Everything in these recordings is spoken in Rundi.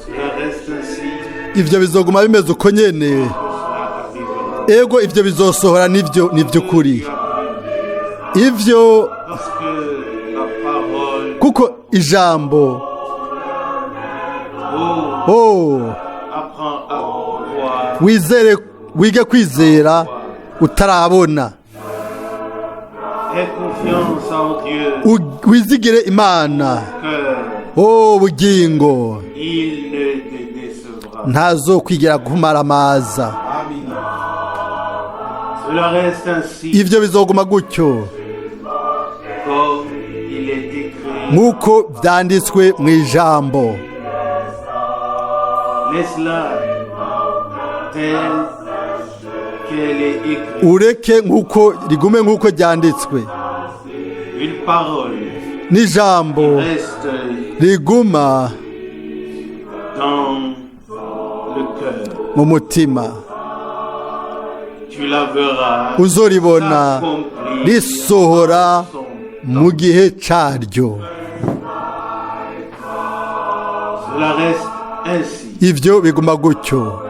Cela reste ainsi, Ivyo bizoguma bimeze uko nyene. cela arrivera. Ego, ivyo bizosohora, nivyo, nivy'ukuri ivyo. Parce que la parole, Kuko ijambo, oh, oh, apprends à croire. Wizere, wige kwizera utarabona. Aie confiance en Dieu, Wizigire Imana, cœur. oh bugingo. Il ne te décevra. Ntazokwigera kumaramaza. Cela reste ainsi, Ivyo bizoguma gutyo, comme il est écrit. nk'uko vyanditswe mu ijambo. Laisse-la telle qu'elle est écrite. Ureke nk'uko rigume nk'uko ryanditswe. Une parole N'ijambo reste riguma dans le cœur. mu mutima. Tu la verras Uzoribona s'accomplir risohora en son mu gihe caryo. Cela reste ainsi. Ivyo biguma gutyo.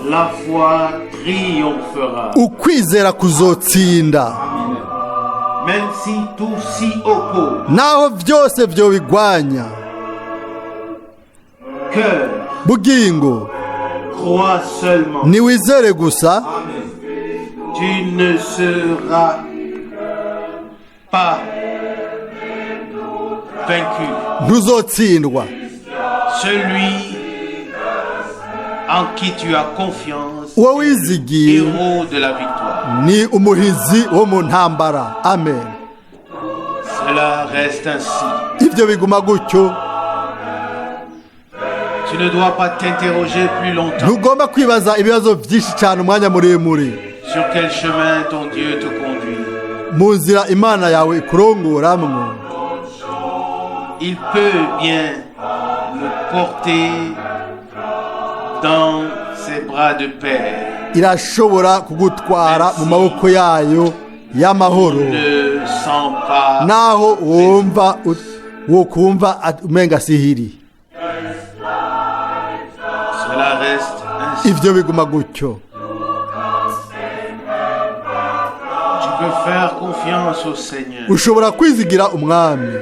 La foi triomphera. Ukwizera kuzotsinda. Même si tout s'y oppose. Naho vyose vyobigwanya. Cœur, Bugingo, crois seulement. niwizere gusa. Tu ne seras pas vaincu. Ntuzotsindwa. Celui en qui tu as confiance, Uwo wizigiye héros de la victoire. ni umuhizi wo mu ntambara. Amen. Cela reste ainsi. Ivyo biguma gutyo. Tu ne dois pas t'interroger plus longtemps Ntugomba kwibaza ibibazo vyinshi cyane umwanya muremure sur quel chemin ton Dieu te conduit. mu nzira Imana yawe ikurongoramwo. Il peut bien nous porter dans ses bras de père. Irashobora kugutwara mu maboko yayo y'amahoro, Ne sens pas. naho wumva wokumva umenga sihiri. Cela reste ainsi. Ivyo biguma gutyo. Tu peux faire confiance au Seigneur. Ushobora kwizigira Umwami.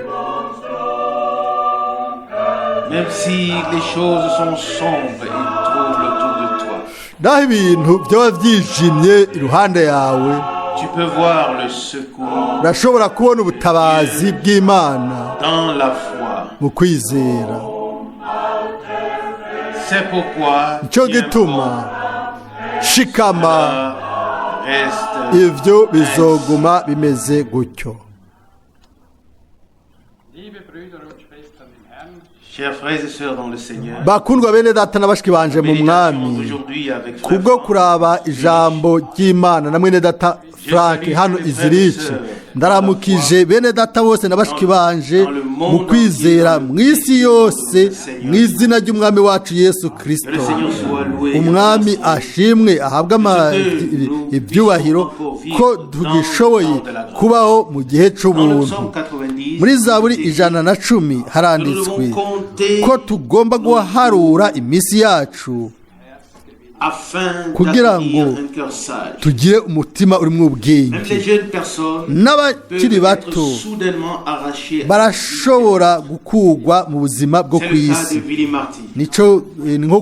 Même si les choses sont sombres et troubles autour de toi, Naho ibintu vyoba vyijimye iruhande yawe, tu peux voir le secours urashobora kubona ubutabazi bw'Imana dans la foi. mu kwizera. C'est pourquoi Nico tiens gituma shikama. bon, reste Ivyo bizoguma bimeze gutyo. Liebe Brüder und Schwestern im Herrn, Chers frères et sœurs dans le Seigneur, Bakundwa bene data na bashiki banje mu méditation Mwami, d'aujourd'hui avec frère kubwo Franck. kuraba ijambo ry'Imana na mwene data Frank hano izirici, ndaramukije bene data bose na bashiki banje mu kwizera mu isi yose mu izina ry'Umwami wacu Yesu Que le Kristo. Seigneur soit loué. Umwami ashimwe, ahabwe ibyubahiro ko tugishoboye kubaho mu gihe Dans le c'ubuntu. psaume 90, Muri Zaburi il est écrit, 110 haranditswe ko tugomba guharura iminsi yacu afin kugira d'acquérir ngo un cœur sage. tugire umutima urimo Même ubwenge. les jeunes personnes N'abakiri peuvent être bato soudainement arrachées. barashobora gukugwa mu buzima bwo C'est ku le cas isi. de Willy Marty. Nico ni nko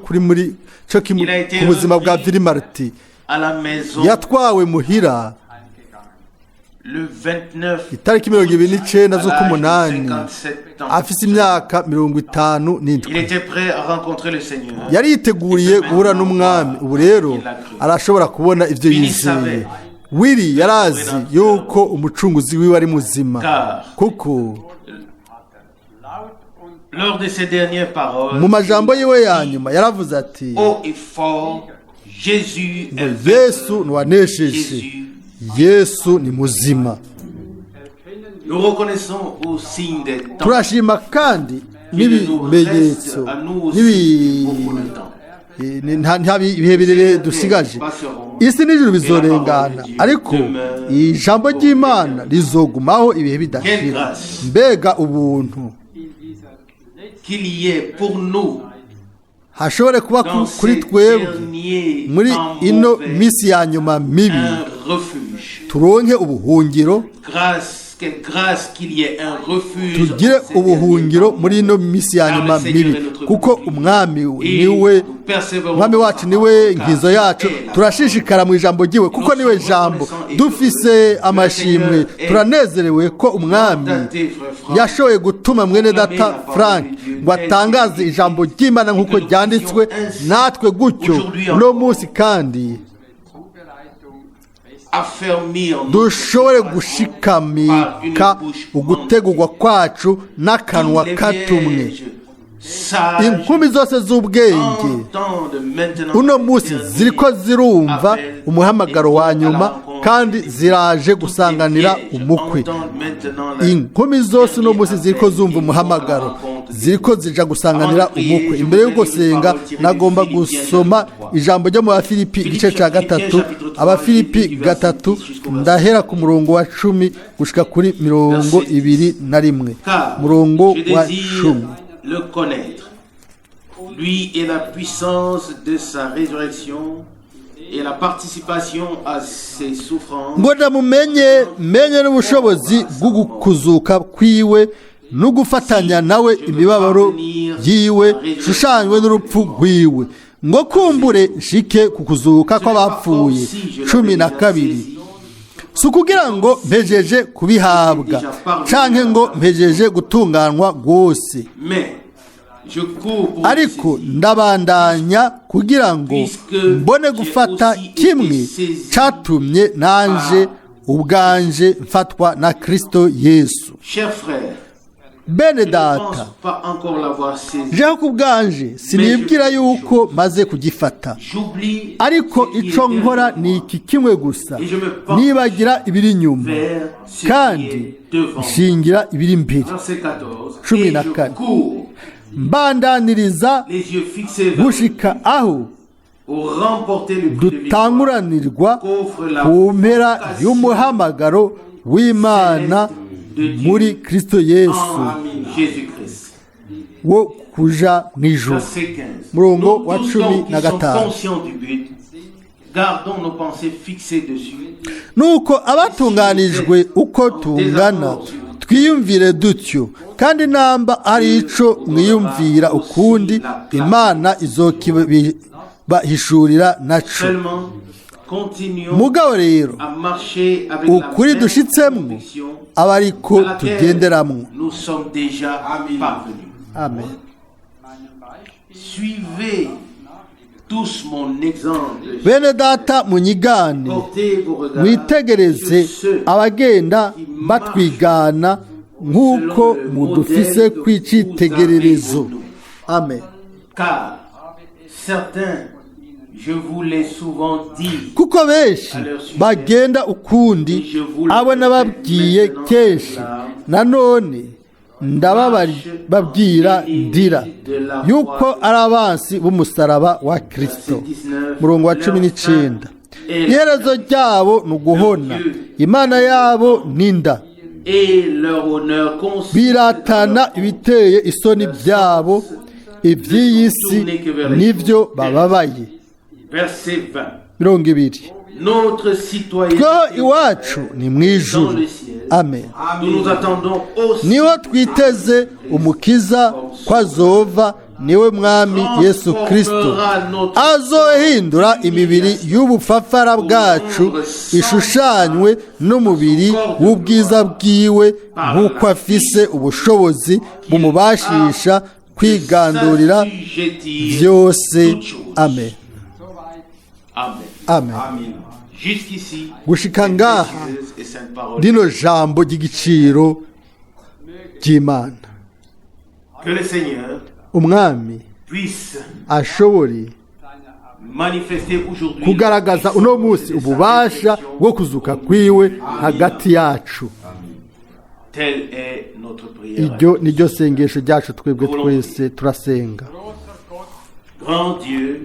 kuri muri cyo Il a été ku buzima bwa repris Vili Marti. à la maison Yatwawe muhira le 29 itariki 29 à l'âge de z'uk'umunani, 57 ans. afise imyaka mirongo itanu Il n'indwi. était prêt à rencontrer le Seigneur. Yari yiteguriye guhura n'Umwami. Ubu rero arashobora kubona ibyo yizeye. Wili yarazi yuko Umucunguzi wiwe ari muzima, Car kuko laut und lors de ses dernières paroles, mu majambo yiwe ya nyuma yaravuze ati: haut et fort, Jésus est "Yesu vainqueur. ntiwanesheje. Jésus. Yesu ni muzima." erkennen Nous reconnaissons au signe des temps Turashima kandi qu'il nous reste n'ibimenyetso à nous aussi beaucoup de temps. Nta ibihe birebire dusigaje. Isi n'ijuru bizorengana, ariko ijambo ry'Imana rizogumaho ibihe bidashira. Mbega ubuntu in dieser letzten Qu'il y ait pour nous hashobore kuba dans kuri ces twebwe derniers muri temps ino mauvais minsi ya nyuma mibi un refuge. turonke ubuhungiro. Grâce, quelle grâce qu'il y ait un refuge Tugire en ces derniers ubuhungiro temps. muri ino minsi ya Car nyuma le Seigneur mibi, est notre kuko bouclier. umwami Et niwe nous persévérons umwami dans wacu sa niwe parole, nkizo car yacu. il est la Turashishikara mu ijambo ryiwe, kuko niwe jambo. Dufise amashimwe, turanezerewe ko umwami yashoboye gutuma mwene data Frank ngo atangaze ijambo ry'Imana nk'uko ryanditswe, natwe gutyo uno munsi kandi Zubereitung fest affermir notre dushobore préparation par une gushikamika bouche ugutegurwa kwacu n'akanwa Toutes les katumwe. vierges sages Inkumi zose z'ubwenge entendent maintenant uno le munsi dernier ziriko zirumva appel umuhamagaro et wa vont à la nyuma, rencontre kandi des ziraje Toutes les gusanganira vierges umukwe. entendent maintenant la Inkumi zose uno munsi dernier ziriko appel zumva et vont à la umuhamagaro, rencontre des ziriko zija gusanganira Avant de prier, umukwe. je Imbere yo voudrais lire une gusenga, parole tirée de nagomba Philippiens gusoma chapitre 3. ijambo ryo mu Bafilipi igice ca Philippiens 3. chapitre 3, Abafilipi du verset 3, 10 jusqu'au verset ndahera ku murongo wa 10 gushika kuri mirongo Verset 10. ibiri na rimwe. Car Murongo je wa désire 10. le connaître, lui et la puissance de sa résurrection et la participation à ses souffrances, Ngo ndamumenye, menye n'ubushobozi bwo kuzuka kwiwe no gufatanya nawe imibabaro yiwe, shushanywe n'urupfu rwiwe, ngo kumbure nshike ku kuzuka Ce n'est pas comme kw'abapfuye. si je l'avais Cumi na déjà kabiri. saisi, Si ukugira ngo mpejeje kubihabwa canke ngo mpejeje gutunganwa rwose, mais je cours pour le ariko saisir. ndabandanya kugira ngo mbone gufata kimwe catumye nanje ubwanje mfatwa na Kristo Yesu. Chers frères, Bene je ne data, pense pas encore l'avoir saisi. jeho ku bwanje sinibwira yuko maze kugifata, J'oublie ariko ce qui est ico nkora derrière ni moi iki kimwe gusa: nibagira ibiri inyuma vers ce qui kandi est devant moi. nshingira ibiri imbere. Verset 14. Cumi Et na je kane. cours, Mbandaniriza les yeux fixés vers gushika aho pour remporter le prix de victoire dutanguranirwa qu'offre la ku mpera vocation y'umuhamagaro w'Imana muri Kristo Yesu en Jésus-Christ. wo kuja mu ijuru. Verset 15. Murongo Nous wa tous cumi donc qui na sommes gatanu. conscients du but, gardons nos pensées fixées dessus. Nuko abatunganijwe uko tungana twiyumvire dutyo, kandi namba ari ico mwiyumvira ukundi, Imana izokibahishurira naco. Seulement, continuons Mugabo rero à marcher avec la ukuri même dushitsemwo conviction aba ariko à laquelle tugenderamwo. nous sommes déjà parvenus. Amen. meinem Beispiel Suivez tous mon exemple. Bene data, munyigane, Portez vos regards mwitegereze sur ceux abagenda batwigana nk'uko mudufise kw'icitegererezo. Amen. Car certains, je vous l'ai souvent dit, Kuko benshi bagenda ukundi, abo nababwiye kenshi, nanone ndabababwira ndira, yuko ari abansi b'umusaraba wa Kristo. Murongo wa 19. Iherezo ryabo ni uguhona, imana yabo ni inda, et leur honneur consiste biratana dans leur ibiteye isoni byabo, iby'iyi si nibyo bababaye. Verset 20. 20. Notre citoyenneté Tweho iwacu ni mu dans ijuru. le ciel. Amen. Nous nous attendons aussi Niho twiteze umukiza ko azova, niwe mwami Yesu Kristo, azohindura imibiri y'ubupfapfara bwacu ishushanywe n'umubiri w'ubwiza bwiwe, nk'uko afise ubushobozi bumubashisha kwigandurira s'assujettir byose. toutes choses. Amen. Amen. Amen. Jusqu'ici, Gushika cette ngaha précieuse et sainte parole. rino jambo ry'igiciro ry'Imana. Que le Seigneur Umwami puisse ashobore manifester aujourd'hui kugaragaza uno munsi ububasha bwo kuzuka kwiwe hagati yacu. Telle est notre prière. Iryo ni ryo sengesho ryacu twebwe twese turasenga. Grand Dieu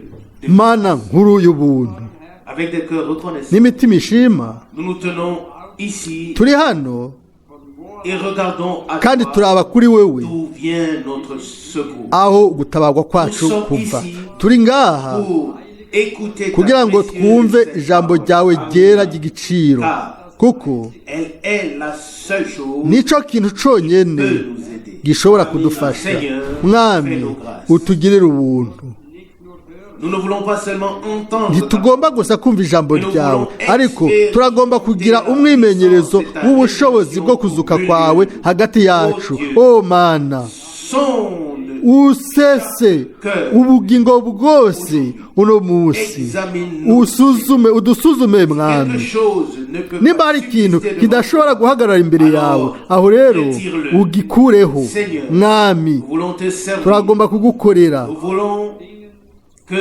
Mana nkuru y'ubuntu, Avec des cœurs reconnaissants, n'imitima ishima, nous nous tenons ici turi hano et regardons à kandi toi turaba kuri wewe d'où vient notre secours. aho gutabarwa kwacu kuva. Turi ngaha Pour écouter ta kugira ngo précieuse twumve sainte ijambo parole. ryawe ryera ry'igiciro, kuko Elle est la seule chose nico kintu conyene qui peut nous aider. gishobora kudufasha. Seigneur, Mwami, fais-nous grâce. utugirire ubuntu. Nous ne voulons pas seulement entendre ta Ntitugomba gusa kumva ijambo ryawe, ariko turagomba kugira umwimenyerezo w'ubushobozi bwo kuzuka kwawe hagati yacu. O Mana, sonde, usese ubugingo bwose uno munsi, usuzume, udusuzume quelque Mwami. Chose ne peut Nimba pas hari ikintu subsister devant kidashobora guhagarara imbere yawe, aho rero ugikureho. Mwami,. Nous voulons te servir. turagomba kugukorera. Nous voulons que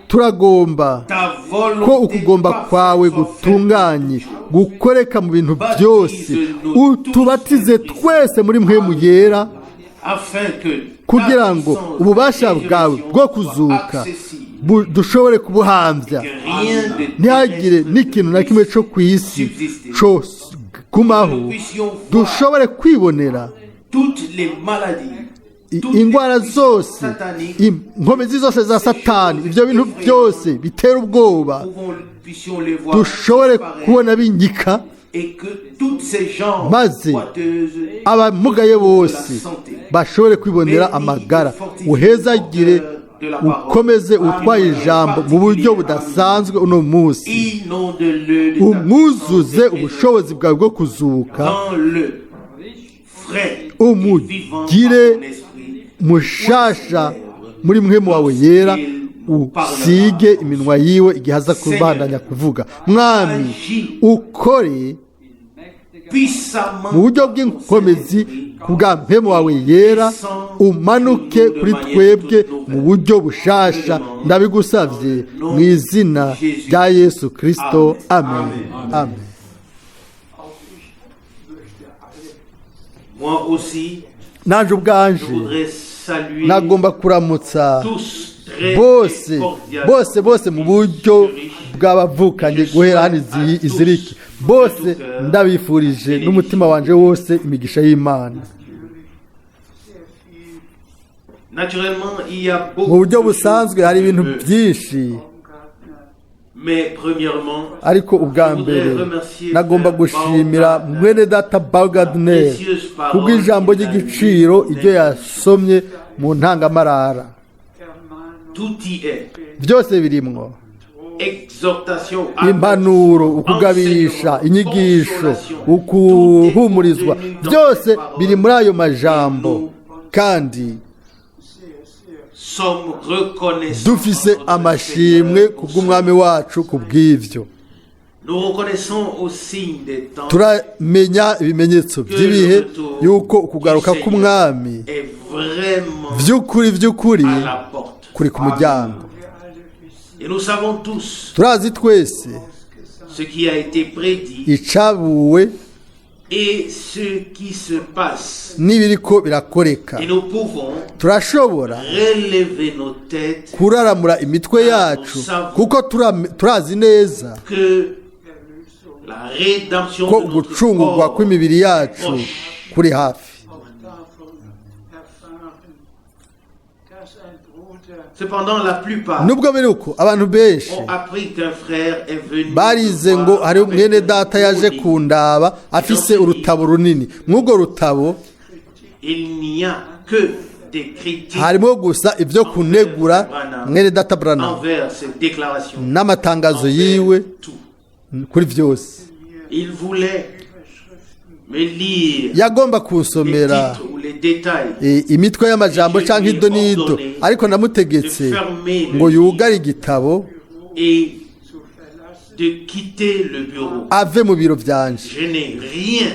Turagomba ta volonté ko ukugomba parfaite kwawe soit faite. gutunganye gukoreka mu bintu byose. Utubatize twese muri mpwemu yera, Afin que ta kugira ngo puissance ububasha de bwawe résurrection bwo soit kuzuka accessible. dushobore kubuhamvya, Que rien de ntihagire terrestre n'ikintu na kimwe cyo ku isi subsister. co gumaho, Nous puissions voir dushobore kwibonera toutes les maladies, toutes les ingwara puissances zose, sataniques, inkomezi zose za Satani, ibyo bintu byose bitera ubwoba, puissions les voir dushobore disparaître kubona binyika, et que toutes ces jambes maze boiteuses abamugaye bose bashobore kwibonera amagara. Uhezagire, ukomeze utwaye ijambo mu buryo budasanzwe uno munsi, inonde-le de ta umwuzuze puissance de ubushobozi bwawe bwo kuzuka, Rends-le frais et vivant par umugire ton esprit. mushasha muri mpwemu wawe yera, usige iminwa yiwe igihe aza kubandanya kuvuga. Mwami, ukore Puissamment mu buryo par ton bw'inkomezi Saint-Esprit, ku bwa mpemu wawe yera, umanuke kuri twebwe mu buryo bushasha. Ndabigusabye mu izina rya Yesu Kirisito, amen, amen. Moi aussi, Naje je ubwanje voudrais saluer nagomba kuramutsa tous très bose cordialement bose bose mu buryo bw'abavukanye guhera hano iziriki bose, ndabifurije n'umutima wanje wose imigisha y'Imana. Naturellement, il y a Mu beaucoup buryo de choses busanzwe hari ibintu que je veux. byinshi, Mais premièrement, ariko ubwa mbere nagomba gushimira mwene data Bagadner kubw'ijambo ry'igiciro ibyo yasomye mu ntangamarara. Tout y est. Byose birimwo Exhortation, impanuro, ukugabisha, inyigisho, ukuhumurizwa, byose biri muri ayo majambo, kandi sommes reconnaissants dufise à notre amashimwe Seigneur. kubw'umwami wacu kubw'ivyo. Nous reconnaissons au signe des temps Turamenya ibimenyetso que by'ibihe le retour yuko ukugaruka du Seigneur k'umwami est vraiment vy'ukuri vy'ukuri à la porte. kuri ku muryango. Et nous savons tous Turazi twese ce qui a été prédit icabuwe et ce qui se passe. n'ibiriko birakoreka. Et nous pouvons Turashobora relever nos têtes kuraramura imitwe yacu kuko turazi neza que la rédemption ko de notre ugucungurwa corps kw'imibiri yacu kuri hafi. Auch davon erfahren, dass ein Bruder Cependant, la plupart Nubwo biri uko, abantu benshi ont appris qu'un frère est venu barize me ngo voir hari avec mwene un data yaje gros livre. kundaba afise urutabo runini. Mw'urwo rutabo Il n'y a que des critiques harimo gusa ibyo kunegura mwene data Branham envers ces déclarations, n'amatangazo envers yiwe tout. kuri byose. Il voulait me lire Yagomba les kunsomera titres ou les détails imitwe y'amajambo cyangwa ido n'ido, ariko namutegetse ngo yugare igitabo et de quitter le bureau. ave mu biro byanje. Je n'ai rien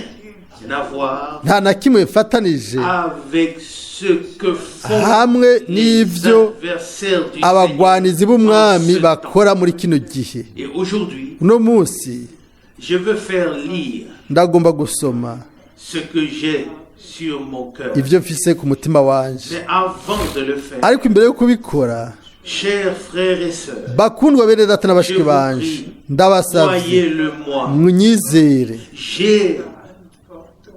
à voir Nta na kimwe mfatanije avec ce que font hamwe les n'ivyo adversaires du abagwanizi Seigneur en b'umwami ce temps. bakora muri kino gihe. Et aujourd'hui, Uno munsi je veux faire lire ndagomba gusoma ce que j'ai sur mon cœur. ibyo mfise ku mutima wanje, Mais avant de le faire, ariko imbere yo kubikora, Chers frères et sœurs, Bakundwa bene data na je bashiki vous banje, prie, ndabasabye croyez-le-moi. munyizere. J'ai Verantwortung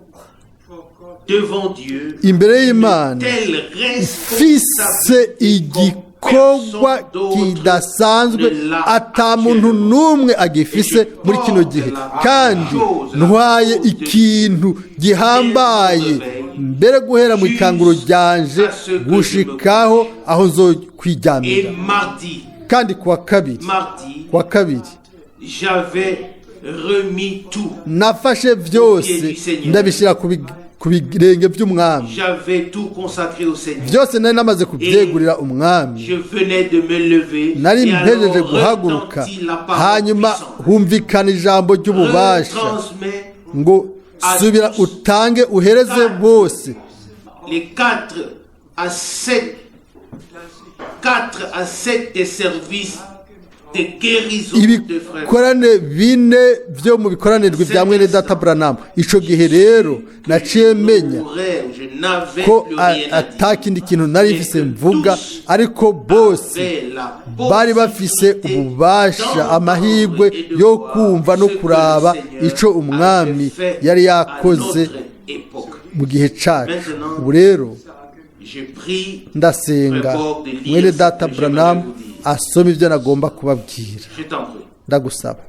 vor Gott devant Dieu Imbere une y'Imana telle mfise responsabilité igikorwa comme personne d'autre kidasanzwe ne l'a ata muntu actuellement. n'umwe agifise muri kino gihe, kandi ntwaye ikintu gihambaye mbere guhera mu ikanguro ryanje gushikaho aho Et nzokwiryamira. mardi, Kandi kuwa kabiri, mardi, kuwa kabiri j'avais remis tout. nafashe byose ndabishyira ku birenge by'umwami. J'avais tout consacré au Seigneur. Byose nari namaze kubyegurira umwami. Je venais de me lever Nari et mpejeje alors guhaguruka, retentit la parole hanyuma puissante. humvikana ijambo ry'ububasha Retransmet ngo subira utange uhereze bose les 4 à 7 4 à 7 des services de guérison de frères. Ibikorane bine byo mu bikoranirwa bya mwene data Branham. Ico gihe rero naciye menya Je n'avais ko plus rien à dire. atakindi kintu nari mfise mvuga, ariko bose Avaient la bari bafise possibilité ububasha, d'entendre amahirwe et de yo voir kumva no ce que kuraba le Seigneur ico umwami avait fait yari à yakoze notre époque. mu gihe cacu. Maintenant, Ubu rero Je prie, ndasenga mwene data Branham asome ibyo nagomba kubabwira. Je t'en prie. Ndagusaba.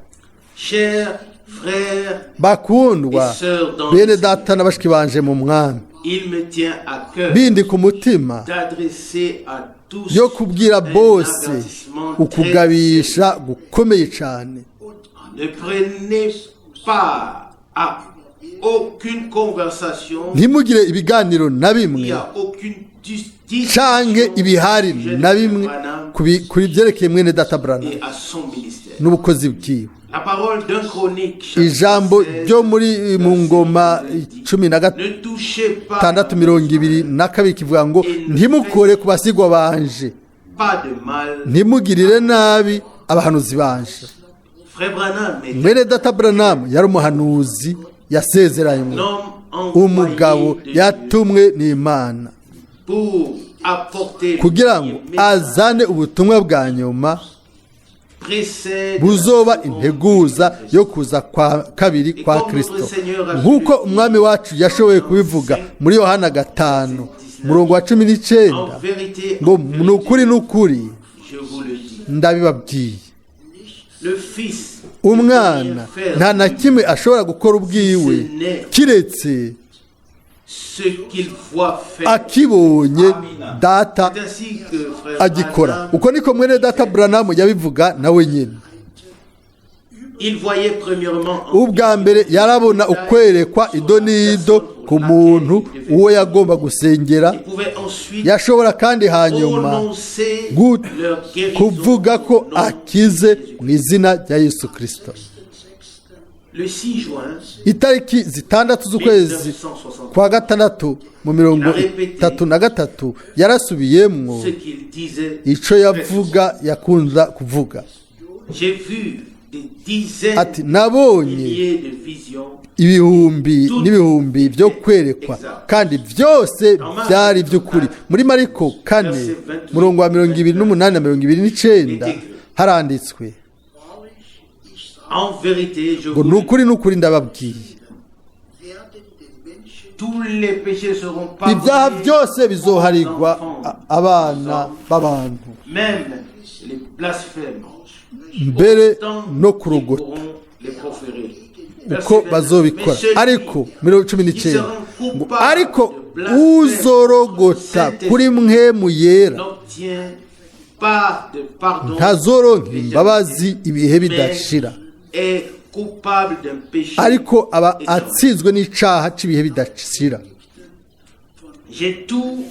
Chers frères Bakundwa et sœurs dans bene le data na bashiki banje mu mwami, il me tient à cœur bindi ku mutima d'adresser à tous yo kubwira un bose avertissement très ukugabisha gukomeye cyane. Ne prenez pas à aucune conversation, Ntimugire ibiganiro na il bimwe n'y a aucune discussion canke ibihari au sujet de na bimwe Branham kuri byerekeye mwene data Branham et à son ministère. n'ubukozi bwiwe. La parole d'un chronique, chapitre Ijambo 16, ryo muri mu ngoma cumi na ne touchez pas, gatandatu 22 kivuga ngo ntimukore ku basigwa banje, pas de mal. ntimugirire nabi abahanuzi banje. Frère Branham est Mwene data Branham yari umuhanuzi yasezeranywe, un homme envoyé umugabo de Dieu yatumwe n'Imana pour apporter le kugira ngo dernier message azane ubutumwa bwa nyuma précède buzoba la seconde integuza yo kuza kwa kabiri kwa Kristo, nk'uko umwami wacu yashoboye kubivuga muri Yohana 5:19 En vérité, ngo en vérité, ni ukuri ni ukuri je vous le dis, ndabibabwiye, le Fils umwana ne peut rien nta faire na kimwe ashobora gukora ubwiwe kiretse ce qu'il voit faire. akibonye data C'est ainsi que frère agikora. Branham, Uko niko mwene data Branham yabivuga nawe nyine. il voyait premièrement en Ubwa mbere yarabona ukwerekwa ido n'ido ku muntu uwo yagomba gusengera. Il pouvait ensuite Yashobora kandi hanyuma prononcer leur guérison kuvuga ko au nom akize de Jésus. mu izina rya Yesu Kirisito. Le 6 juin Itariki 6 z'ukwezi 1963, kwa gatandatu mu 33 yarasubiyemwo ce qu'il disait, ico yavuga yakunda kuvuga. j'ai vu des dizaines Ati de nabonye milliers de visions ibihumbi n'ibihumbi byo kwerekwa, kandi byose byari by'ukuri. Muri Mariko 4:28 na 29 haranditswe En vérité, je ngo vous ni le ukuri ni ukuri ndababwiye, dis, tous les péchés seront ibyaha pardonnés, byose bizoharigwa abana b'abantu, même les blasphèmes, mbere autant no qu'ils kurogota pourront les proférer. uko bazobikora. Ariko 19 ngo ariko uzorogota kuri mpwemu yera N'obtient pas de pardon ntazoronka imbabazi ibihe bidashira, est coupable d'un péché. Ariko aba atsinzwe n'icaha c'ibihe bidashira. J'ai tous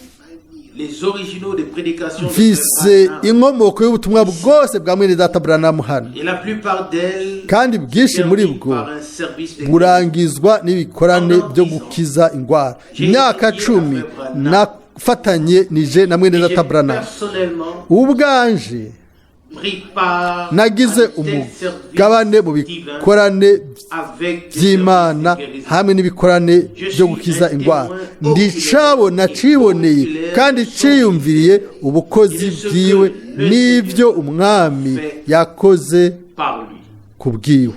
les originaux des prédications de Mfise Frère Branham. inkomoko y'ubutumwa bwose bwa mwene data Branham hano, Et la plupart d'elles kandi bwinshi muri terminent bwo par un service de burangizwa n'ibikorane byo gukiza indwara. Imyaka 10 nafatanye nije na mwene Et j'ai data Branham personnellement ubwanje pris part Nagize à tel service umugabane mu divin bikorane avec des by'Imana services de guérison. hamwe n'ibikorane byo gukiza indwara. Ndicabona ciboneye kandi ciyumviriye ubukozi bwiwe n'ibyo Umwami yakoze Par lui. ku bwiwe.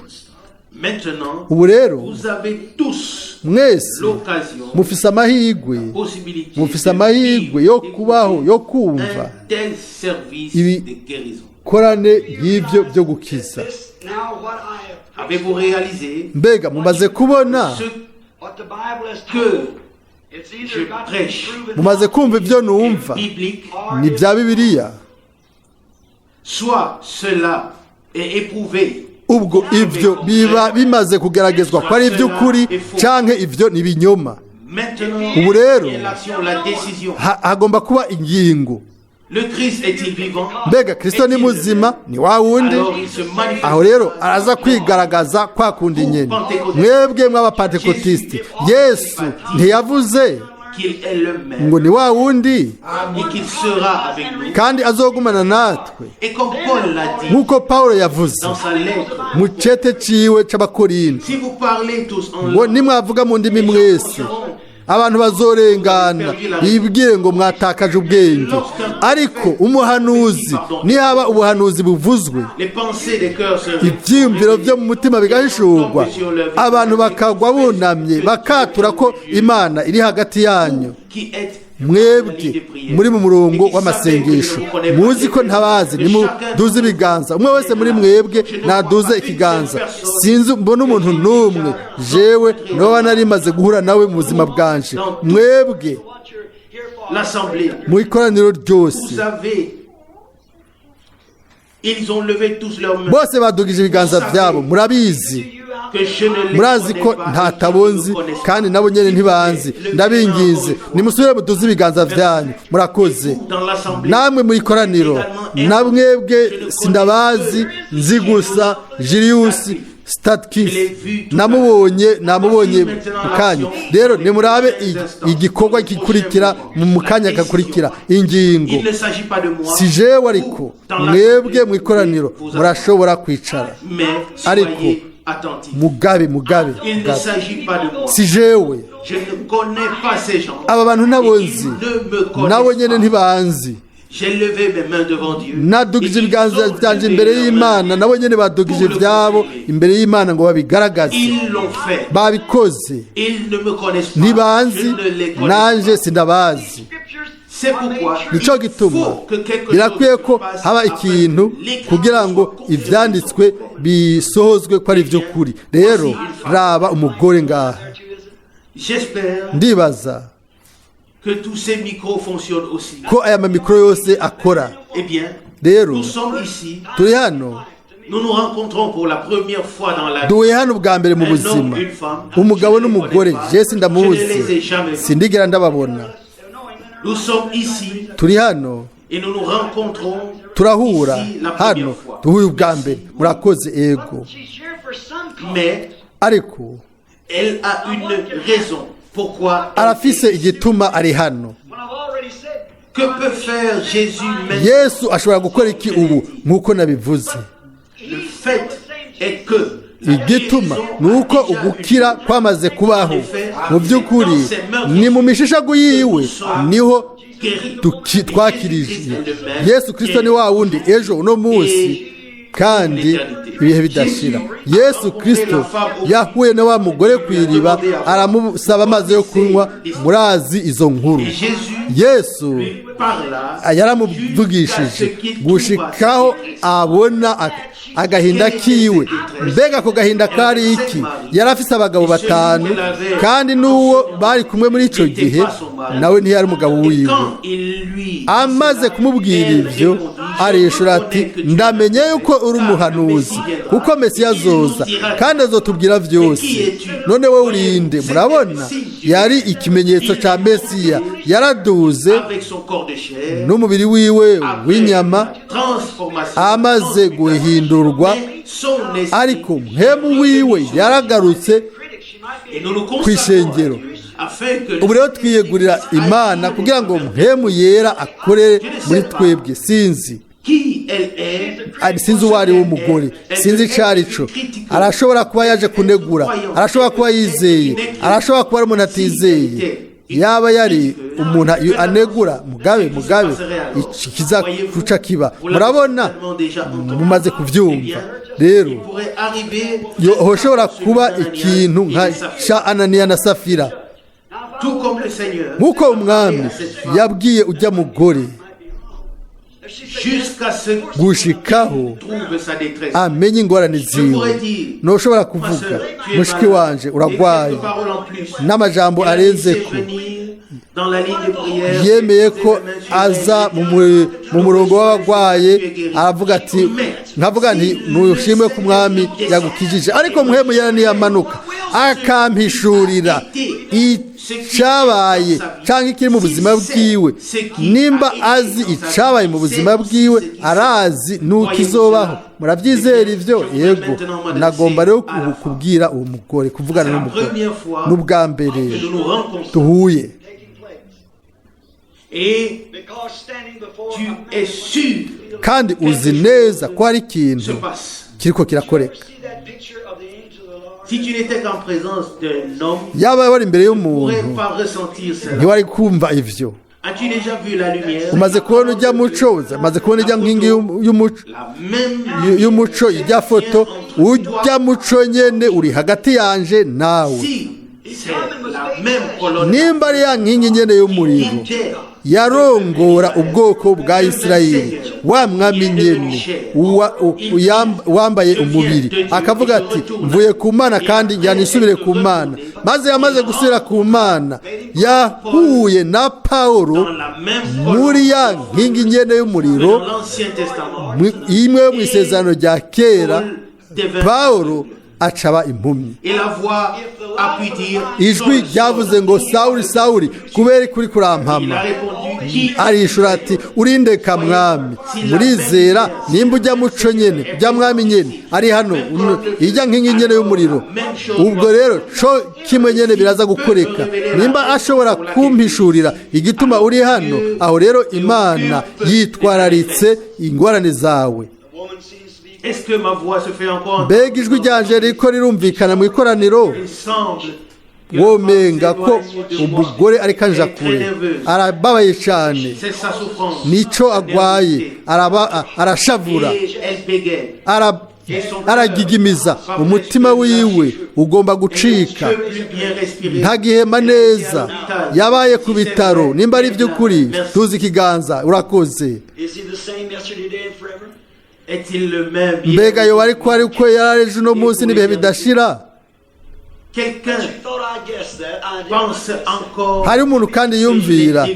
Maintenant, Ubu rero vous avez tous mwese l'occasion, mufise amahirwe, possibilité mufise de amahirwe vivre, yo kubaho, yo d'écouter kumva un tel service de guérison. ibikorane nk'ibyo byo gukiza. This now what I have Avez-vous réalisé Mbega mumaze kubona, ce what the Bible has que told? It's either je got to be prêche proven mumaze kumva ibyo numva biblique, ni bya Bibiliya? soit cela est éprouvé, Ubwo ibyo biba bimaze kugeragezwa ko ari iby'ukuri canke ibyo ni ibinyoma. Maintenant, Ubu rero il y a l'action, la décision. Hagomba kuba ingingo. Le Christ est-il vivant? Mbega Kristo ni Est-il le muzima? même? Ni wa wundi? Alors il se manifeste Aho rero araza kwigaragaza kwa kundi nyene. Mwebwe mw'abapantekotisiti, Yesu ntiyavuze qu'il est le même ngo ni wa wundi et qu'il sera avec nous. kandi azogumana natwe, Et comme Paul l'a dit nk'uko Pawulo yavuze dans sa lettre, mu cete ciwe c'Abakorinto, si vous parlez tous en ngo langue, nimwavuga mu ndimi mwese, abantu bazorengana bibwire ngo mwatakaje ubwenge. Ariko umuhanuzi, nihaba ubuhanuzi buvuzwe, les pensées des cœurs se ibyiyumviro byo mu mutima bigahishurwa, abantu bakagwa bunamye bakatura ko Imana iri hagati yanyu. qui êtes Mwebwe muri mu murongo w'amasengesho, muzi ko ntabazi, nimuduze ibiganza. Umwe wese muri mwebwe naduze ikiganza. Sinzi mbona umuntu n'umwe jewe noba nari maze guhura nawe mu buzima bwanje. Mwebwe what you're here for. L'assemblée, mu ikoraniro ryose, vous avez, ils ont levé tous leurs mains bose badugije ibiganza byabo. Murabizi, que je ne les murazi connais ko pas, ntatabonzi et qu'ils ne me connaissent kandi pas. nabo nyene ntibanzi. Ndabinginze nimusubire muduze ibiganza byanyu. Murakoze. Dans l'assemblée, Namwe mu ikoraniro, na mwebwe sindabazi, nzi gusa Julius Statkis, namubonye mu kanya. Rero nimurabe igikorwa gikurikira mu kanya gakurikira, ingingo. il ne s'agit pas de moi, Si jewe, ariko Dans mwebwe mu ikoraniro murashobora kwicara. mais Ariko soyez attentifs. Mugabe, mugabe, Il ne mugabe. s'agit pas de moi. Si jewe. Je ne connais pas ces gens. Aba bantu nabo Et ils nzi, ne me nabo connaissent nyene pas. ntibanzi. J'ai levé mes mains devant Dieu. Nadugije Et ils ibiganza ont byanje levé imbere leurs y'Imana, mains. nabo nyene badugije ibyabo imbere y'Imana ngo babigaragaze. Ils l'ont fait. Babikoze. Ils ne me connaissent pas. Ntibanzi, Je ne les connais nanje pas. sindabazi. Scriptures C'est are made pourquoi true. Nico il gituma faut que quelque birakwiye chose ko se passe haba afin ikintu que l'écriture kugira ngo soit confirmée. ivyanditswe bisohozwe ko ari ivy'ukuri. Rero raba umugore ngaha. J'espère Ndibaza que tous ces micros fonctionnent aussi. ko aya mamikoro yose akora. Eh bien, Rero nous sommes ici. turi hano, Nous nous rencontrons pour la première fois dans la vie. duhuye hano ubwa mbere mu Un homme, buzima, une femme. umugabo Je ne les n'umugore. connais pas. Je Je ne les sindamuzi, ai jamais vus. sindigera ndababona. Nous sommes ici Turi hano, et nous nous rencontrons turahura ici la hano, première fois. duhuye ubwa mbere. Murakoze, ego. She's here for some cause. Mais Ariko elle a une raison pourquoi elle arafise est ici. igituma ari hano. When I've already said Que peut faire Jésus maintenant? Yesu ashobora gukora iki ubu nk'uko nabivuze? Le fait est que la Igituma guérison ni uko a déjà eu ugukira lieu. kwamaze kubaho. Mu by'ukuri ni mu mishishago yiwe niho Guéri. twakirije. Yesu Kirisito ni wa wundi ejo, uno munsi kandi ibihe bidashira. Yesu Kirisito yahuye na wa mugore ku iriba, aramusaba amazi yo kunywa. Murazi izo nkuru. Et Jésus Yesu lui parla yaramuvugishije gushikaho abona agahinda kiwe. Mbega ako gahinda kari iki? Yari afise abagabo batanu, kandi n'uwo bari kumwe muri ico gihe nawe ntiyari umugabo Et wiwe. quand il lui Amaze kumubwira ivyo, arishura ati: "Ndamenye yuko uri umuhanuzi, kuko Mesiya azoza kandi azotubwira vyose. None wowe urinde?" Murabona, yari ikimenyetso ca Mesiya. Yaraduze avec son corps de chair, n'umubiri wiwe après w'inyama, transformation, amaze guhindurwa, mais son esprit ariko mpemu wiwe yaragarutse critics, she might be et nous nous consacrons kw'ishengero. à Dieu afin que Ubu rero twiyegurira Imana kugira ngo mpemu yera akorere muri twebwe. Sinzi qui elle est, Ari, sinzi uwo ari we umugore, sinzi icyo ari cyo. Arashobora kuba yaje kunegura, arashobora kuba yizeye, arashobora kuba ari umuntu atizeye. Yaba yari umuntu anegura, mugabe iki kizakuca kiba. Murabona, mumaze kubyumva rero. Il pourrait arriver Hoshobora kuba ikintu nka cya Ananiya na Safira. tout comme le Seigneur Nk'uko umwami yabwiye ujya mugore jusqu'à ce qu'il gushikaho trouve sa détresse. amenye ingorane Je ziwe. pourrais dire, Ntushobora ma kuvuga, sœur, tu es mushiki malade. wanje Et uragwaye, quelques paroles en plus. n'amajambo Elle a arenze laissé ko venir dans la ligne de prière, yemeye ko posé ses mains sur aza elle, mu murongo w'abagwaye, aravuga ati, nkavuga nti nushimwe ko umwami yagukijije. Ariko muhemu yera niyamanuka akampishurira icyabaye cyangwa ikiri mu buzima bwiwe, nimba azi icyabaye mu buzima bwiwe, arazi nuko izobaho. Murabyizera ibyo? Yego. Nagomba rero ubu kubwira uwo mugore, kuvugana C'est la n'umugore. première fois N'ubwa mbere que nous nous rencontrons. duhuye. Taking place. Et Because standing before tu a man es sûr Kandi uzi neza ko hari se ikintu passe. kiriko kirakoreka. See that picture of the angel of the Lord? Si tu n'étais qu'en présence d'un homme, Yaba wari imbere tu ne pourrais y'umuntu, pas ressentir cela. ntiwari kumva ivyo. As-tu déjà vu la lumière? Umaze kubona ujya muco, umaze kubona ijya nkingi y'umuco, La même y'umuco, ijya foto, ujya muco nyene uri hagati yanje nawe. Si c'est la même colonne Nimba ari ya nkingi nyene y'umuriro qui yarongora ubwoko bwa Isirayeli, wa mwami nyene wambaye umubiri akavuga ati mvuye ku Mana kandi njyana isubire ku Mana, maze yamaze gusubira ku Mana yahuye na Pawulo dans la même muri colonne ya nkingi nyene y'umuriro dans l'Ancien Testament, imwe yo mu isezerano rya kera, Paul devint Pawulo acaba impumyi. Et la voix a pu dire, Ijwi Saul, ryavuze ngo Sawuli, Sawuli, kubera kuri Il a kurampama? répondu, qui Arishura ati urindeka mwami. Murizera? Nimba ujya muco nyene, ujya mwami nyene ari hano, ijya nkingi nyene y'umuriro, ubwo rero co kimwe nyene biraza gukoreka. Nimba ashobora kumpishurira igituma uri hano, aho rero Imana yitwararitse ingorane zawe. The woman seems to be Est-ce que ma voix se fait encore entendre? Mbega ijwi ryanje ririko rirumvikana mu ikoraniro? Il semble que la Womenga femme ko s'éloigne de moi. umugore ariko anja Elle est très kure, nerveuse. arababaye cane. C'est sa souffrance. Nico agwaye, arashavura, Et elle bégaye. aragigimiza, umutima wiwe ugomba gucika. Elle ne peut plus bien respirer. Ntagihema neza, yabaye ku bitaro. Nimba ari iby'ukuri, tuzi ikiganza, urakoze. Is he the same yesterday, today, and forever? Est-il le même? Mbega yoba ariko ari uko yari ejo, uno munsi n'ibihe bidashira? Quelqu'un You thought I guessed that. I did. pense encore. Hari umuntu kandi yumvira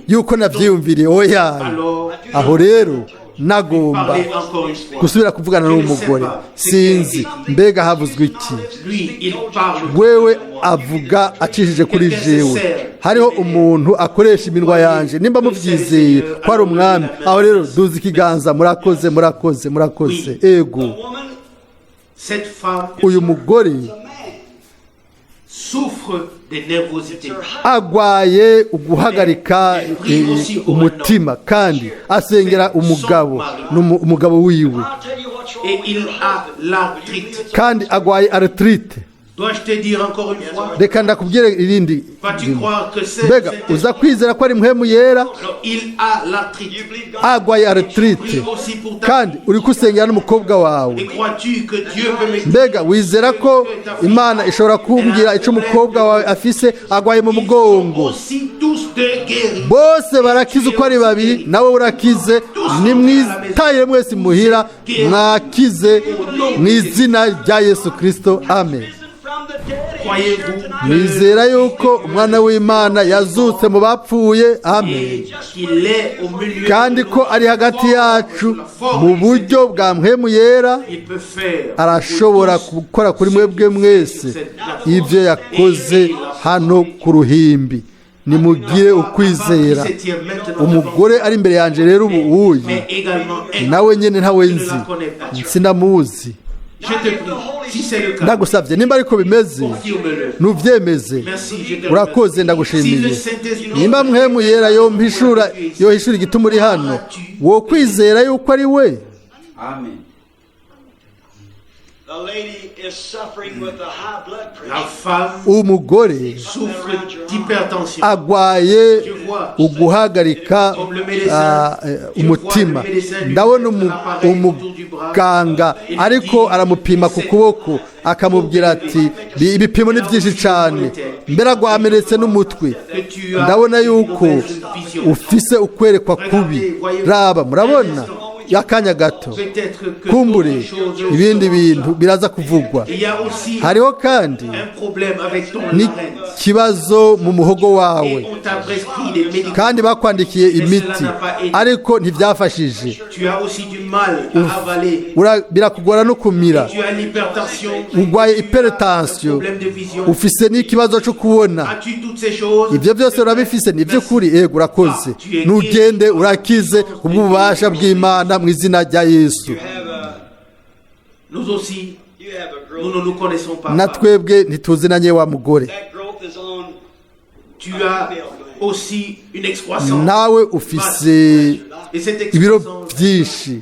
yuko navyiyumviriye? Oya. Alors, Aho rero nagomba parlez encore une fois. gusubira kuvugana n'umugore. Sinzi mbega havuzwe iki. Lui, il parle. Wewe avuga acishije kuri jewe. Hariho umuntu akoresha iminwa yanje. Nimba muvyizeye ko ari umwami, aho rero duza ikiganza. Murakoze, murakoze, murakoze. Ego. Woman, Cette femme Uyu mugore a man. souffre de nervosité. agwaye uguhagarika umutima, kandi asengera umugabo, umugabo wiwe. I'll tell you what's wrong Et with il your a husband. l'arthrite. Kandi agwaye arthrite. Dois-je te dire encore une fois? Reka ndakubwire irindi. Vas-tu croire que c'est Mbega uza kwizera ko ari muhemu yera? Alors, il a l'arthrite. You believe God? Agwaye arthrite, Prie aussi pour ta kandi uri gusengera n'umukobwa wawe. Et crois-tu que Dieu peut me Mbega wizera ko Imana ishobora kumbwira icyo umukobwa wawe afise? Agwaye mu Ils sont mugongo. aussi tous deux guéris. Bose barakize uko ari babiri, nawe urakize. Nimwitayire mwese muhira, mwakize mu izina rya Yesu Kirisito, amen. Risen from the dead and Croyez-vous here tonight. Mwizera yuko umwana w'Imana yazutse mu bapfuye? Amen. Et qu'il est au milieu Kandi ko ari hagati yacu mu buryo bwa mpwemu yera. Il peut faire Arashobora gukora kuri mwebwe mwese ibyo yakoze hano ku ruhimbi. Nimugire ukwizera. Umugore ari imbere yanjye rero ubu uyi, mais également elle nawe nyine ntawe ne nzi, la connaît pas. sinamuzi. Je te prie, si c'est le cas, Ndagusabye, nimba ariko bimeze, confirme-le. nubyemeze. Merci, je te Urakoze, remercie. Si le ndagushimiye. Saint-Esprit Nimba mpwemu yera yompishura, yohishura igituma uri hano, wo kwizera yuko ari we? Amen. The lady is suffering with a high blood La pressure. femme Umugore souffre d'hypertension. agwaye uguhagarika umutima. Ndabona umuganga ariko aramupima ku kuboko, akamubwira ati ibipimo ni byinshi cyane, mbere agwamenetse n'umutwe. Ndabona yuko ufise ukwerekwa kubi. Raba, murabona akanya gato, kumbure ibindi bintu biraza kuvugwa. Hariho kandi n'ikibazo mu muhogo wawe, kandi bakwandikiye imiti ariko ntibyafashije. Birakugora no kumira, urwaye hypertension, ufise n'ikibazo cyo kubona. Ibyo byose urabifise, ni iby'ukuri. Yego, urakoze, nugende urakize kubw'ububasha bw'Imana mu izina rya Yesu. Na twebwe ntituzinanye wa mugore. Nawe ufise ibiro byinshi,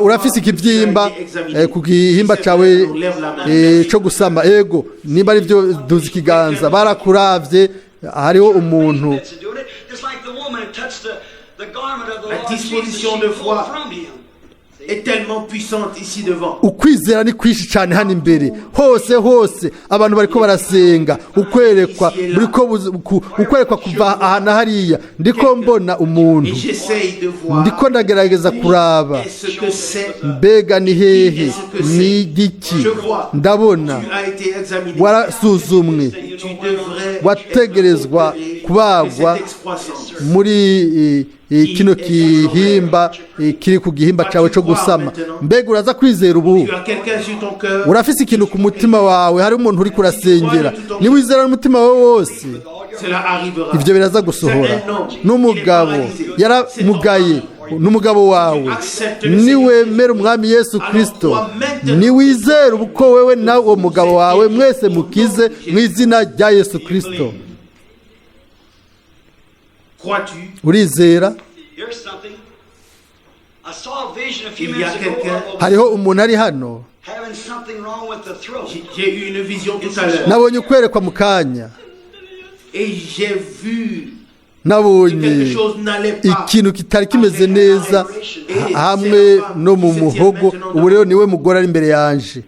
urafise ikibyimba ku gihimba cyawe cyo gusama. Ego, nimba ari byo duzi ikiganza. Barakuravye, hariho umuntu. Ukwizera ni kwinshi cyane hano imbere, hose hose abantu bariko barasenga. Ukwerekwa ukwerekwa kuva aha na hariya. Ndiko mbona umuntu, ndiko ndagerageza kuraba mbega ni hehe, ni igiki. Ndabona warasuzumwe, wategerezwa kubagwa muri kino gihimba kiri ku gihimba cyawe cyo gusama. Mbega uraza kwizera ubu? Urafise ikintu ku mutima wawe, hari umuntu uri kurasengera. Niwizera n'umutima wawe wose, ibyo biraza gusohora. N'umugabo yaramugaye, n'umugabo wawe. Niwemera umwami Yesu Kirisito, niwizera uko wewe nawe uwo mugabo wawe mwese mukize mu izina rya Yesu Kirisito. Urizera? Hariho umuntu ari hano. Nabonye ukwerekwa mu kanya, nabonye ikintu kitari kimeze neza hamwe no mu muhogo. Ubu rero niwe mugore ari imbere yanje,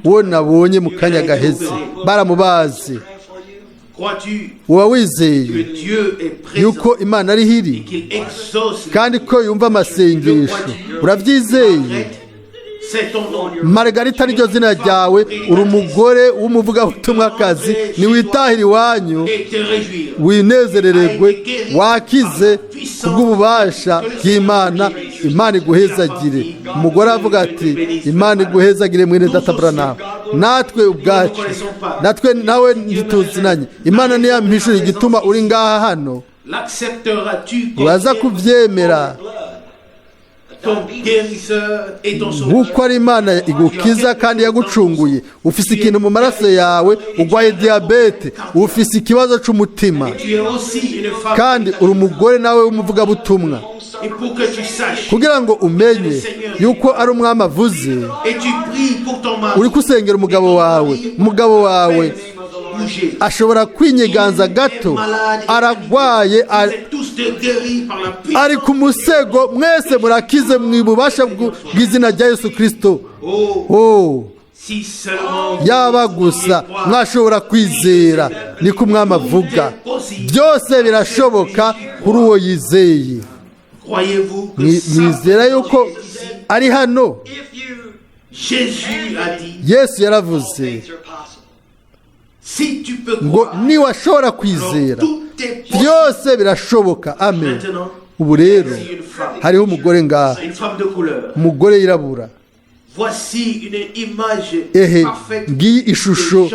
uwo nabonye mu kanya gaheze, baramubaze. Uba wizeye yuko Imana ari hiri kandi ko yumva amasengesho? Urabyizeye? Margarita niryo zina ryawe, uri umugore w'umuvugabutumwakazi. Niwitahire iwanyu winezerererwe, wakize kubw'ububasha bw'Imana. Imana iguhezagire. Umugore avuga ati Imana iguhezagire mwene data Branham. Natwe ubwacu, natwe nawe ntituzinanye. Imana niyampishura igituma uri ngaha hano, uraza kubyemera nk'uko ari Imana igukiza kandi yagucunguye. Ufise ikintu mu maraso yawe, urwaye diyabete, ufise ikibazo cy'umutima, kandi uri umugore nawe w'umuvugabutumwa. Kugira ngo umenye yuko ari umwami avuze, uri gusengera umugabo wawe. Umugabo wawe ashobora kwinyeganza gato, aragwaye, ari ku musego. Mwese murakize mu bubasha bw'izina rya Yesu Kirisito. Yaba gusa mwashobora kwizera, niko umwami avuga. Byose birashoboka kuri uwo yizeye. Mwizera yuko ari hano? Yesu yaravuze ngo niwashobora kwizera byose birashoboka. Amen. Ubu rero hariho umugore ngaha, umugore yirabura. Ehe, ngiyi ishusho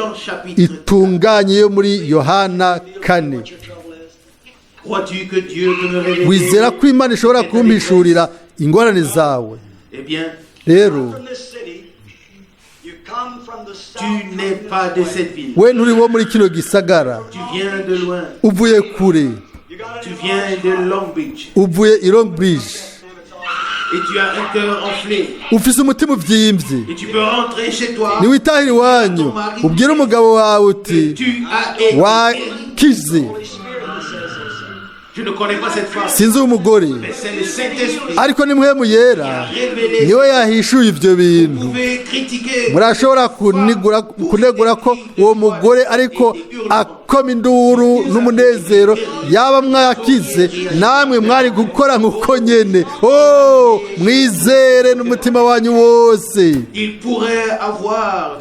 itunganye yo muri Yohana 4. Wizera ko Imana ishobora kumpishurira ingorane zawe? Rero we nturi wo muri kino gisagara, uvuye kure. Tu viens de Long Beach Uvuye i Long Bridge. Et tu as un cœur enflé. Ufise umutima uvyimbye. Et tu peux rentrer chez toi. Niwitahire iwanyu ubwire umugabo wawe uti Tu as été guéri. wakize. Je ne connais pas cette femme, Sinzi umugore, mais c'est le Saint-Esprit ariko ni Mpwemu Yera révélé. niwe yahishuye ivyo Vous bintu. pouvez critiquer. Murashobora kunegura ko uwo mugore ariko akoma induru n'umunezero. Yaba mwakize namwe mwari gukora nk'uko nyene. Oh, mwizere n'umutima wanyu wose. Il pourrait avoir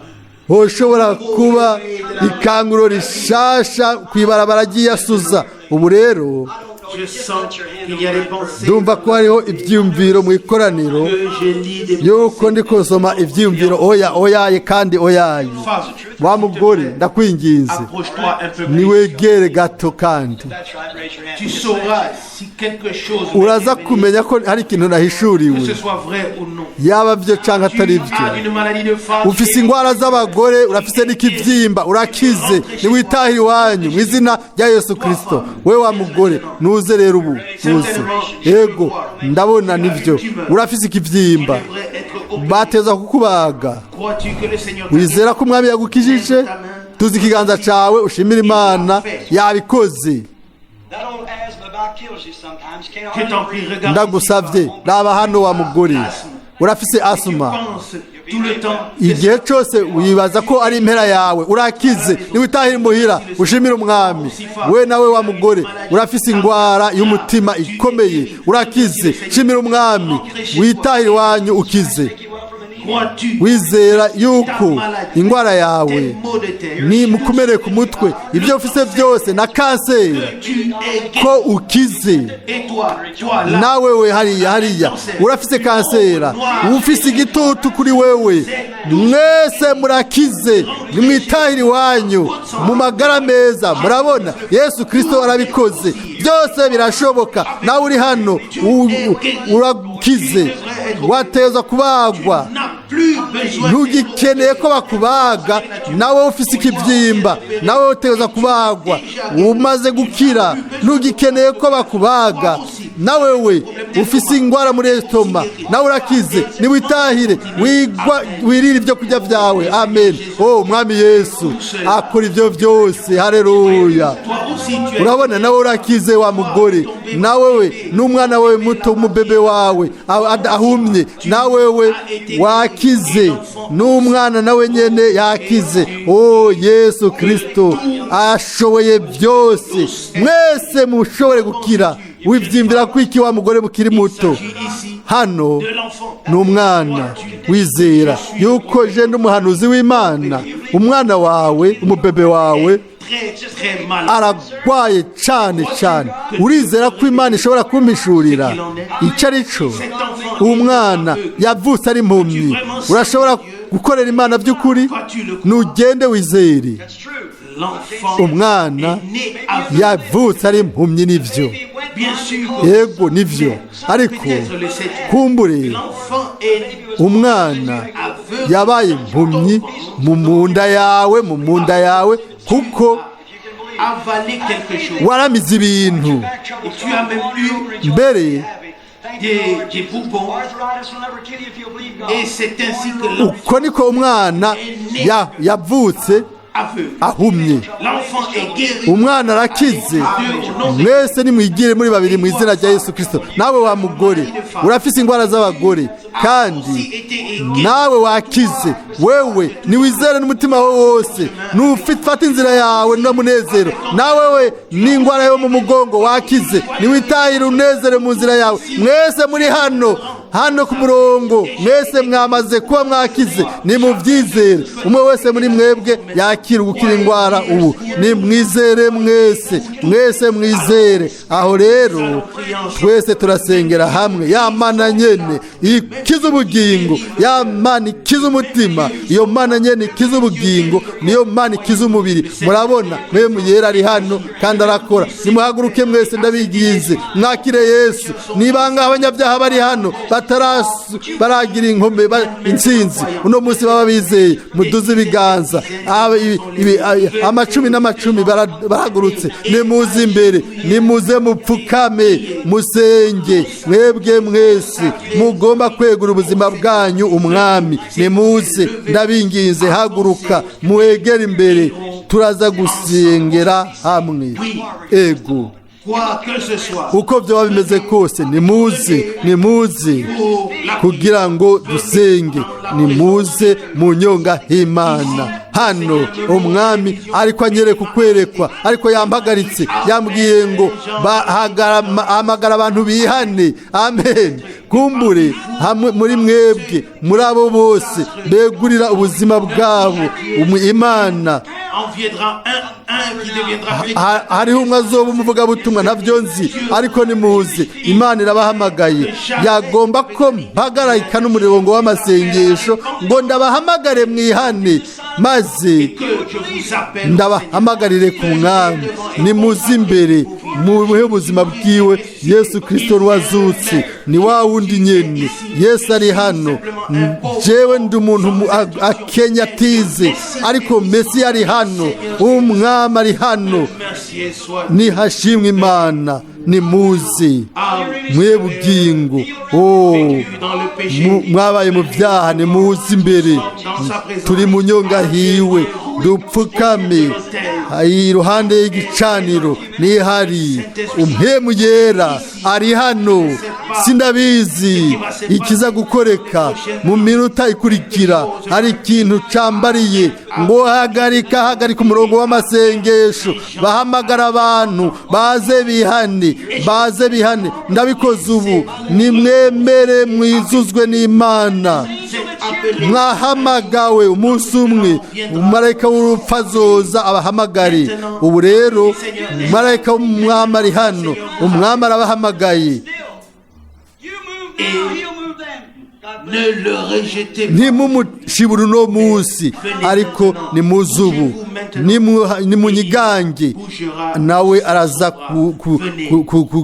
Hoshobora kuba ikanguro rishasha ku ibarabara ry'iyasuza ubu rero. Je sens qu'il y a des pensées Ndumva ko hariho ibyiyumviro mu ikoraniro que je lis des yuko ndi kusoma ibyiyumviro. Oya, oyaye kandi oyaye. Femme, Wa mugore, ndakwinginze, approche-toi un peu plus. niwegere gato kandi. That's right, raise your hand. Tu sauras si quelque chose m'est Uraza révélé, kumenya ko hari ikintu que nahishuriwe, ce soit vrai ou non. yaba byo cyangwa Tu atari byo. as une maladie de femme. Ufise ingwara z'abagore, urafise n'ikibyimba, urakize. Niwitahire iwanyu mu izina rya Yesu Kirisito. We wa mugore, nuze rero ubu, nuze. Yego, ndabona nibyo, urafise ikibyimba. Devrait être opéré. Bateza kukubaga. Crois-tu que le Seigneur t'a Wizera ko umwami yagukijije? Tuzi ikiganza cyawe ushimire Imana, yabikoze. That old asthma about kills you sometimes. Can't Je t'en hardly prie, breathe. regarde. Ndagusabye, raba hano wa mugore, urafise Tu asuma. penses tout le temps que Igihe cyose wibaza ko ari impera yawe. Urakize, niwitahire imuhira ushimire umwami. We nawe wa mugore, urafise ingwara y'umutima ikomeye, urakize, shimira umwami, witahire iwanyu ukize. Crois-tu Wizera yuko ingwara yawe tes maux de tête, ni mukumere ku mutwe, ibyo ufise byose na kanseri, tu es guéri. ko ukize? Et toi, toi là, Nawe we hariya, hariya urafise kansera, ufise igitutu kuri wewe. Mwese murakize, nimwitahire iwanyu mu magara meza. Murabona, Yesu Kirisito arabikoze, byose birashoboka. Nawe uri hano urakize, watezwa kubagwa. n'as plus besoin Ntugikeneye ko bakubaga. Nawe ufise ikibyimba, nawe uteza kubagwa, umaze gukira, ntugikeneye ko bakubaga. Nawe we ufise ingwara muri estoma, nawe urakize, niwitahire wigwa wirire ibyo kurya byawe. Amen. Oh, umwami Yesu akora ibyo byose. Haleluya. Toi aussi tu es Urabona, nawe urakize wa mugore, nawe we n'umwana wawe muto, umubebe wawe ahumye, nawe we wakize, n'umwana nawe nyene yakize. O Yesu Kirisito ashoboye byose, mwese mushobore gukira. Wibyimbira kwiki wa mugore mukiri muto? Ici Hano de l'enfant. ni umwana. Wizera yuko je ndi umuhanuzi w'Imana? Umwana wawe, umubebe wawe Très, très mal. aragwaye cyane cyane. Urizera ko Imana ishobora kumpishurira icyo ari cyo? Umwana yavutse ari impumyi. Urashobora gukorera Imana by'ukuri? Nugende wizere. That's true. L'enfant Umwana est né aveugle. yavutse ari impumyi, nibyo. Bien sûr, Yego, nibyo, ariko peut-être le sais-tu. kumbure L'enfant est umwana aveugle. yabaye impumyi mu munda yawe kuko Avalé quelque chose. waramize ibintu. Back trouble. Et tu as même eu Mbere des boubons. Arthritis will never kill you if you believe God. Et c'est ainsi que l'enfant Uko niko umwana yavutse aveugle. ahumye. L'enfant est guéri. Umwana arakize. Mwese nimwigire muri babiri mu izina rya Yesu Kirisito. Nawe wa mugore, urafise ingwara z'abagore kandi nawe wakize. Wewe niwizere n'umutima wawe wose, nufata inzira yawe n'umunezero. Nawe we n'ingwara yo mu mugongo wakize, niwitahire unezere mu nzira yawe. Mwese muri hano, hano ku murongo, mwese mwamaze kuba mwakize, nimubyizere. Umwe wese muri mwebwe yakira gukira indwara ubu. Nimwizere mwese, mwese mwizere. Aho rero twese turasengera hamwe. Ya Mana nyene ikiza ubugingo, ya Mana ikiza umutima, iyo Mana nyene ikiza ubugingo niyo Mana ikiza umubiri. Murabona, Mpwemu Yera ari hano kandi arakora. Nimuhaguruke mwese, ndabigize, mwakire Yesu. Niba ngaho abanyabyaha bari hano. baragira inkombe intsinzi uno munsi baba bizeye, muduze ibiganza. Amacumi n'amacumi barahagurutse. Nimuze imbere, nimuze mupfukame musenge. Mwebwe mwese mugomba kwegura ubuzima bwanyu umwami, nimuze, ndabinginze, haguruka muwegere imbere, turaza gusengera hamwe. Ego, uko byaba bimeze kose, nimuze, nimuze kugira ngo dusenge, nimuze mu nyonga h'Imana. Hano umwami ariko anyereka ukwerekwa, ariko yampagaritse, yambwiye ngo hamagara abantu bihane. Amen. Kumbure hamwe muri mwebwe, muri abo bose begurira ubuzima bwabo Imana, hariho umwe azoba umuvugabutumwa, ntabyo nzi, ariko nimuze, Imana irabahamagaye. Yagomba ko mpagarika n'umurongo w'amasengesho ngo ndabahamagare mwihane, maze ndabahamagarire ku mwami. Nimuze imbere muhe ubuzima bwiwe Yesu Kirisito wazutse, ni wa wundi nyene. Yesu ari hano. Jewe ndi umuntu akenya atize, ariko Mesi ari hano, umwami ari hano. Nihashimwe Imana. Nimuze mwe bugingo mwabaye mu byaha, nimuze imbere, turi mu nyonga hiwe, dupfukame iruhande y'igicaniro. Nihari umhemu yera ari hano. Sindabizi ikiza gukoreka mu minota ikurikira. Hari ikintu cambariye ngo hagarika, hagarika umurongo w'amasengesho, bahamagara abantu baze bihane, baze bihane. Ndabikoze ubu. Nimwemere mwizuzwe n'Imana. Mwahamagawe umunsi umwe, umumarayika w'urupfu azoza abahamagare. Ubu rero umumarayika w'umwami ari hano, umwami arabahamagaye. Ntimumushibure uno munsi, ariko nimuze ubu, nimunyigange, nawe araza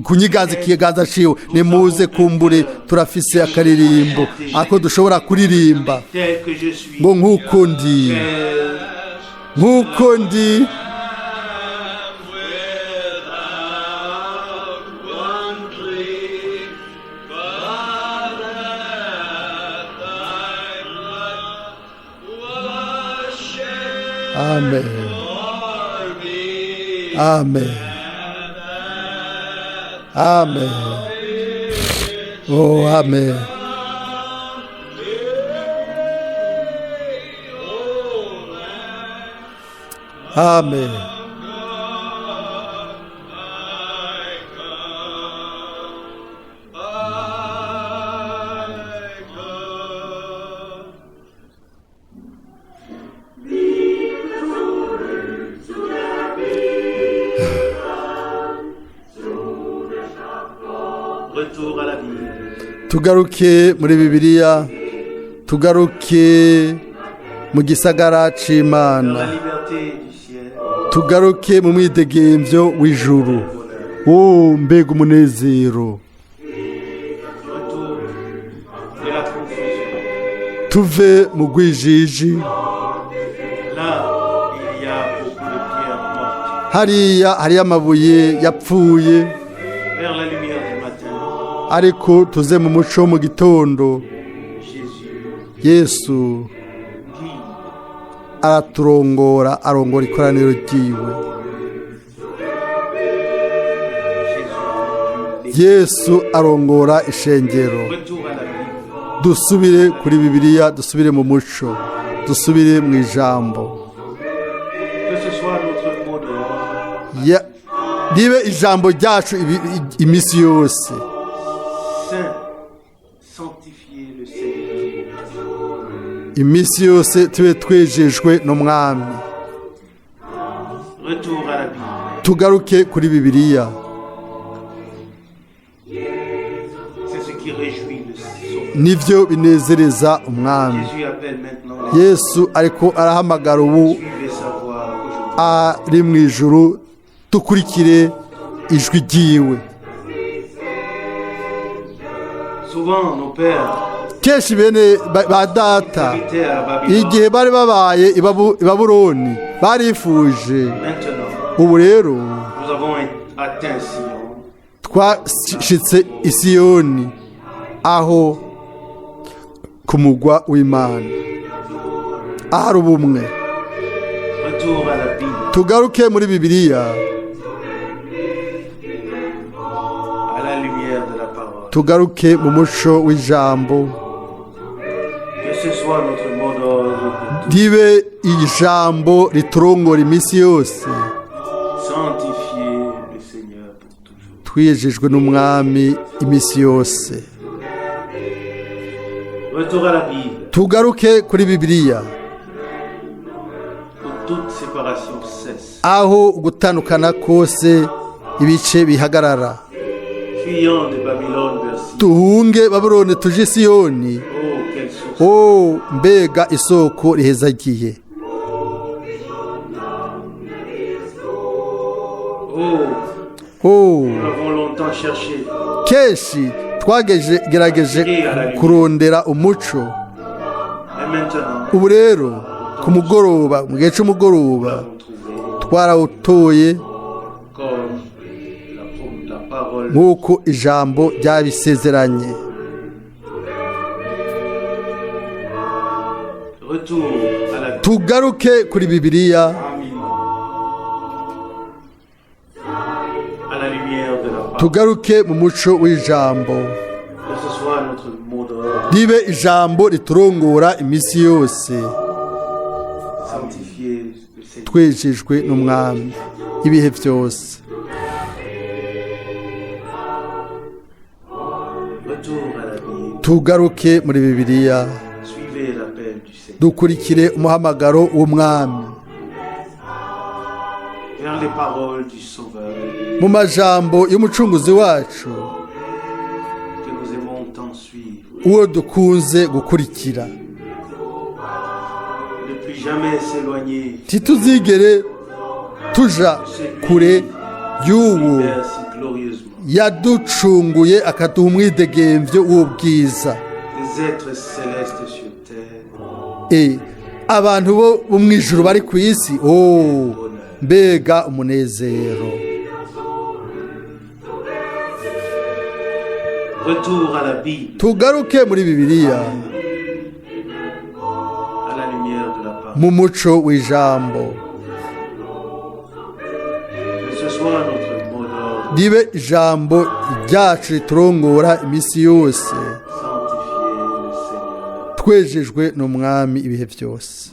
kunyiganza ikiganza ciwe. Nimuze, kumbure turafise akaririmbo ako dushobora kuririmba ngo nk'uko ndi, nk'uko ndi. Amen. Amen. Amen. Oh, amen. Amen. Tugaruke muri Bibiliya, tugaruke mu gisagara c'Imana, tugaruke mu mwidegemvyo w'ijuru. Oh, mbega umunezero! Tuve mu rwijiji. Hariya hariyo amabuye yapfuye, ariko tuze mu muco mu gitondo. Yesu araturongora, arongora ikoraniro ryiwe. Yesu arongora ishengero. Dusubire kuri Bibiliya, dusubire mu muco, dusubire mu ijambo. Ribe ijambo ryacu iminsi yose. Iminsi yose tube twejejwe n'umwami. Tugaruke kuri Bibiliya. Nibyo binezereza umwami. Yesu ariko arahamagara ubu ari mu ijuru, dukurikire ijwi ryiwe. Souvent, nos pères Kenshi bene ba data habitaient à Babylone. igihe bari babaye i Babuloni barifuje. Maintenant, Ubu rero nous avons atteint Sion, twashitse i Siyoni, aho ku mugwa w'Imana ahari ubumwe. Retour à la Bible, Tugaruke muri Bibiliya, à la lumière de la parole. Tugaruke mu muco w'ijambo. Que ce soit notre mot d'ordre pour tout. Ribe ijambo riturongora iminsi yose. Sanctifier le Seigneur pour toujours. Twiyejejwe n'Umwami iminsi yose. Retour à la Bible, Tugaruke kuri Bibiliya, où toute séparation cesse. Aho gutandukana kose ibice bihagarara. Fuyant de Babylone vers Sion. Duhunge Babuloni tuje Siyoni. Oh, quelle source! O mbega isoko rihezagiye! Oh, O nous l'avons longtemps cherché. Kenshi twagerageje kurondera umuco. Et maintenant, Ubu rero ku mugoroba, mu gihe cy'umugoroba, nous l'avons trouvé twarawutoye comme la parole. Nk'uko ijambo ryabisezeranye. Retour à la Bible, Tugaruke kuri Bibiliya, à la lumière de la parole. Tugaruke mu muco w'ijambo. Que ce soit notre mot d'ordre, Ribe ijambo riturongora iminsi yose. Sanctifier le Seigneur. Twejejwe n'Umwami ibihe byose. Retour à la Bible. Tugaruke muri Bibiliya. Suivez l'appel du Seigneur. Dukurikire umuhamagaro w'Umwami. Vers les paroles du Sauveur Mu majambo y'Umucunguzi wacu, que nous aimons tant suivre. uwo dukunze gukurikira. Ne plus jamais s'éloigner Ntituzigere tuja kure y'uwo libère si glorieusement yaducunguye akaduha umwidegemvyo w'ubwiza. Des êtres célestes sur terre. E, abantu bo mu ijuru bari ku isi, oh mbega umunezero! Retour à la Bible, Tugaruke muri Bibiliya, à la lumière de la parole. Mu muco w'ijambo. Que ce soit notre mot d'ordre, Ribe ijambo ryacu riturongora iminsi yose. sanctifier le Seigneur. Twejejwe n'Umwami ibihe byose.